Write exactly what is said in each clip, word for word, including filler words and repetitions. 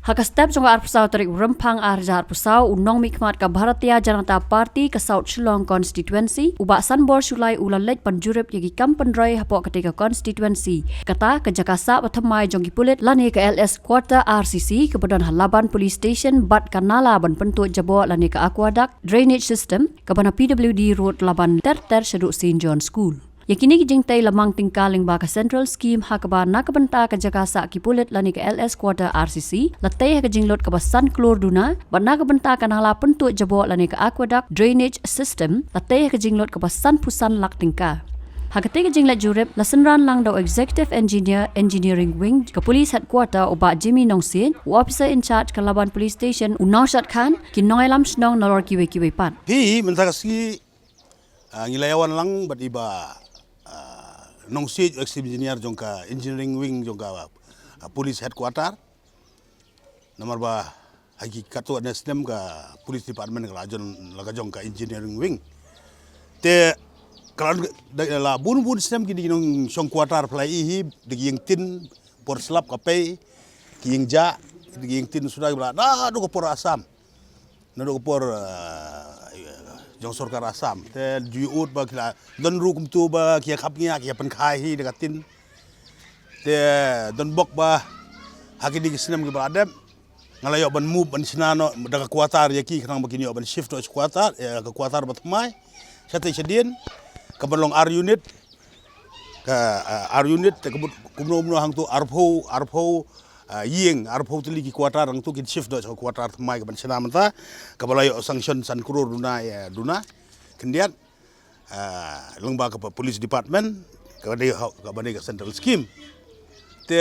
Ha ka step jong ka arphew saw tarik u Rymphang ar hajar arphew saw, u nongmihkhmat ka Bharatiya Janata Party ka South Shillong Constituency, u Bah Sanbor Shullai, u la leit ban jurip ïa ki kam pynroi hapoh katei ka constituency. Kata ka jaka sah ba thymmai jong ki pulit lane ka L S Quarter R C C kaba don ha Laban Police Station bad ka nala ban pyntuid jaboh lane ka aqueduct drainage system kaba na P W D Road Laban ter ter shaduh Saint John School. Ïa kine ki jingtei la mang tyngka lyngba ka Central Scheme ha kaba na ka bynta ka jaka sah ki pulit lane ka L S Quarter R C C la tei ha ka jinglut kaba san klur duna, bad na ka bynta ka nala pyntuid jaboh lane ka aqueduct drainage system la tei ha ka jinglut kaba sanphew san lak tyngka. Ha katei ka jingleit jurip la synran lang da u Executive Engineer, Engineering Wing ka Police Headquarter, u Bah Jimmy Nongsiej, u Officer in Charge ka Laban Police Station, u Naushad Khan, ki nongïalam shnong nalor kiwei kiwei pat. Phi mynta ka sngi, ah, ngi la ïawan lang bad i Bah, ah, Nongsiej, ex engineer jong ka Engineering Wing jong ka, ah, Police Headquarter. Namar ba ha ki katto katne snem ka Police Department ka la jong, la ka jong ka Engineering Wing. Te ka la, da la bun bun snem kine ki nongshong quarter phi la ïohi hi, da ki ïing tin por slap ka pei, ki ïing jah, da ki ïing tin suda ki ba la naduh ka por Assam. Naduh ka por, ah, jong sorkar Assam. Te ju ïohi ba ki la don ruh kumto ba ki ïa khapngiah, ki ïa pynkhie hi da ka tin. Te don bok ba ha kine ki snem ki ba la dep nga la ïoh ban move ban shna noh da ka quarter ïa ki, khnang ba kin ïoh ban shift noh sha quarter, eh, ka quarter ba thymmai. Shatei shadien ka ban long ar unit, ka, ah, ar unit, te ka mut kumno kumno hangto arphew, arphew, ah, ïing, arphew tylli ki quarter hangto kin shift noh sha ka quarter thymmai ka ban shna mynta, ka ba la ïoh sanction san klur duna, eh, duna khyndiat, ah, lyngba ka Police Department, ka ba dei ha, ka ba dei ka Central Scheme. Te,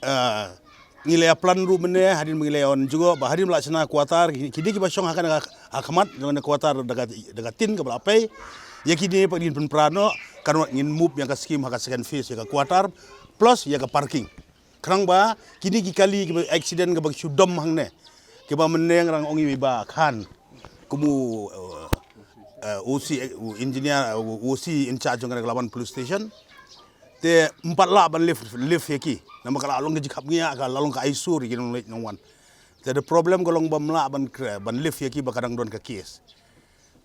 ah, ngi la ïa plan ruh mynne, hadien ba ngi la ïa wan jngoh, ba hadien ba la shna quarter, ki, kine ki ba shong ha kane ka, ha khmat jong kane quarter da ka, da ka tin ka ba la pei. Ïa kine pat ngin pynpra noh, kan wat ngin move ïa ka scheme ha ka second phase, ïa ka quarter, plus ïa ka parking. Khnang ba kine ki kali ki ba accident ka ba ki shu dom hangne, ki ba mynne ngi dang ong ïa i Bah Khan kum u, eh, eh, O C, eh, u engineer, eh, u O C in charge jong kane ka Laban Police Station. Te ym pat lah ban lift, lift ïa ki. Namar ka la long ka jingkhapngiah, ka la long ka eyesore ïa ki nongleit nongwan. Te the problem ka long ba ym lah ban kre-, ban lift ïa ki ba ka dang don ka case.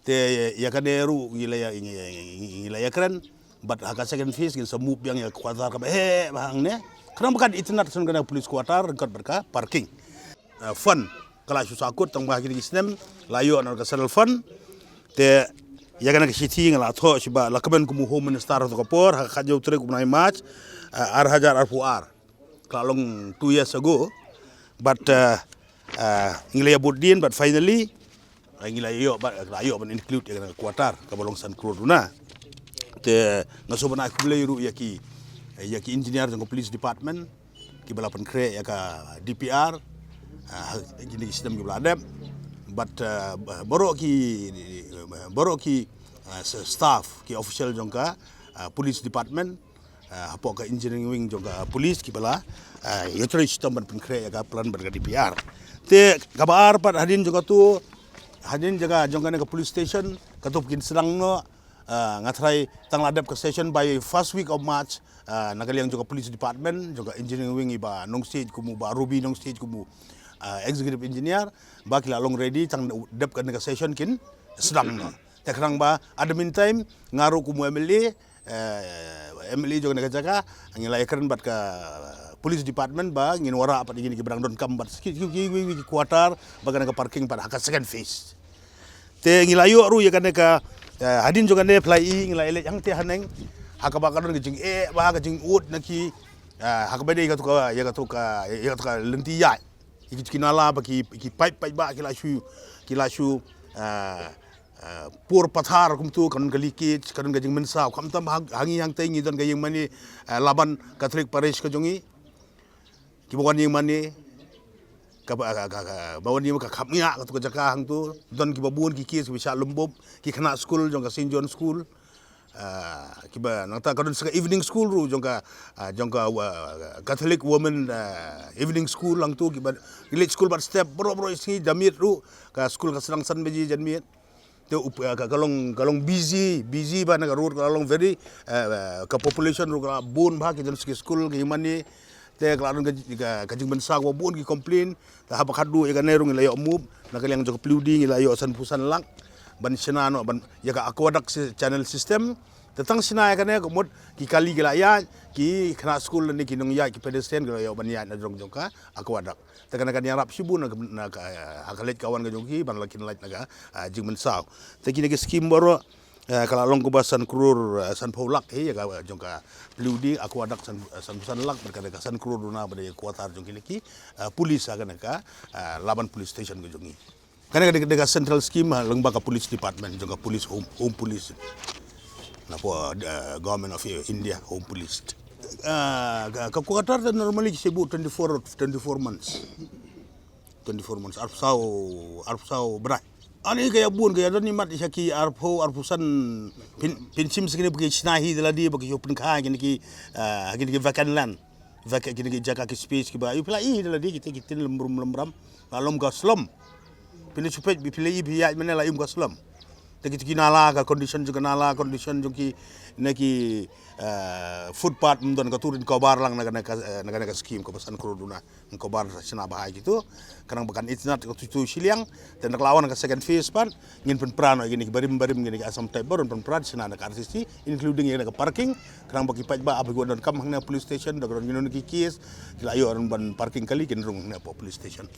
Te ïa kane ruh ngi la ïa, ngi, ngi, ngi la ïa kren. Bad ha ka second phase ngin sa move biang ïa ka quarter ka ba heh ba hangne. Khnang ba kan itynnad shen kane ka police quarter ryngkat bad ka parking. Eh, fund ka la shu sahkut tang ba ha kine ki snem la ïoh na ka central fund. Te ïa kane ka shithi nga la thoh shi ba la kmen kum u Home Minister ha kato ka por ha ka khatsaw tarik u bnai March, eh, ar hajar arphew ar. Ka la long two years ago. But, eh, eh, ngi la ïa bud dien, but finally, eh, ngi la ïoh, but, la ïoh ban include ïa kane ka quarter ka ba long san klur duna. Te nga sngewbha ban ai khublei ruh ïa ki, ïa ki engineer jong ka police department, ki ba la pynkhreh ïa ka D P R, eh, ha kine ki snem ki ba la dep. But, eh, baroh ki, baroh ki, eh, staff, ki official jong ka, eh, police department, eh, hapoh ka engineering wing jong ka police ki ba la, eh, ïa trei shitom ban pynkhreh ïa ka plan bad ka D P R. Te ka ba ar pat hadien jong kato, hadien jong ka, jong kane ka police station, kato kin sdang noh, eh, nga tharai tang la dep ka session by first week of March, eh, na ka liang jong ka police department, jong ka engineering wing i Bah Nongsiej kum u, Bah Ruby Nongsiej kum u, eh, executive engineer, ba ki la long ready tang dep kane ka session kin sdang noh. Te khnang ba, at the meantime, nga ruh kum u M L A, eh, M L A jong kane ka jaka, ngi la ïa kren bad ka police department ba ngin wanrah pat ïa kine ki ba dang donkam bad ki, ki, ki, ki, ki quarter, bad kane ka parking pat ha ka second phase. Te ngi la ïoh ruh ïa kane ka, eh, hadien jong kane phi la i ngi la ïa leit hangtei haneng, ha kaba ka don ka jingeh, ba ka jingud na ki, eh, ha kaba dei kato ka, ïa kato ka, ïa kato ka lynti ïaid. Ïa ki, ki nala ba ki, ki pipe, pipe ba ki la shu, ki la shu, eh, eh, pur pathar kumto, ka don ka leakage, ka don ka jingmynsaw. Khamtam ha, ha ngi hangtei ngi don ka ïing mane, eh, Laban Catholic Parish ka jong ngi. Ki ba wan ïing mane, ka ba, ka, ka, ka, ba wan ïing ka khapngiah kato ka jaka hangto. Don ki ba bun ki case ki ba shah lum bup, ki khynnah skul jong ka Saint John School. Ah, ki ba nangta ka don sa ka evening school ruh jong ka, ah, jong ka, ah, Catholic Women, ah, Evening School hangto, ki ba ngi leit skul bad step baroh baroh sngi, janmiet ruh ka skul ka sdang san baje janmiet. Te up, ah, ka, ka long, ka long busy, busy ba na ka road ka long very, ah, ah, ka population ruh ka bun ba ki don sa ki skul ki mane. Te ka la don ka, ka, ka jingmynsaw ba bun ki complain. Te haba ka duh ïa kane ruh ngi la ïoh move na ka liang jong ka PWD, ngi la ïoh sanphew san lak ban shna noh ban ïa ka aqueduct si-, channel system. Te tang shna ïa kane ka mut ki kali ki la ïaid, ki khynnah skul ne ki nongïaid, ki pedestrian ki la ïoh ban ïaid na jrong jong ka aqueduct. Te kane kan ïarap shibun na ka, na ka, ha ka leit ka wan ka jong ki ban la kin lait na ka, ah, jingmynsaw. Te kine ki skim baroh, eh, ka la long kaba san klur, eh, sanphew lak hi ïa ka jong ka PWD, aqueduct san, sanphew san lak, bad kane ka san klur duna bad ïa ka quarter jong kine ki, eh, police ha kane ka, eh, Laban police station ka jong ngi. Kane ka dei ka central scheme, eh, lyngba ka police department jong ka police, home, home police. Napoh, eh, Government of India home police. Eh, ka, ka quarter te normally ki shu buh twenty-four, twenty-four months. Twenty-four months, arphew saw, arphew saw bnai. Ani ka ïa bun ka ïa don imat sha ki arphew, arphew san. Phin, phin shim sha kine ba ki shna hi da lade ba ki ïoh pynkha kine ki, ah, kine ki vacant land. Vacant kine ki jaka ki space kiba ïoh phi la i da lade kita ki tin lem rum lem ram. La lum ka slum. Phin shu peit phi la i phi ïaid mynne la im ka slum. Te kita ki nala, ka condition jong ka nala, condition jong ki, ne ki, eh, footpath, ym don, ka tu rin cover lang na ka, na ka, eh, na ka, na ka scheme kaba san klur duna. Ngi cover shna bha ïa kitu. Khnang ba kan itynnad ka tu tu shiliang. Te na ka la wan ka second phase pat, ngin pynpra noh ïa kine ki barim barim, kine ki Assam type barim pynpra shna na ka RCC, including ïa kane ka parking. Khnang ba ki paidbah haba ki wan donkam hangne police station, da ka don kino kino ki case, ki la ïoh ban parking kali, kin rung hangne hapoh police station.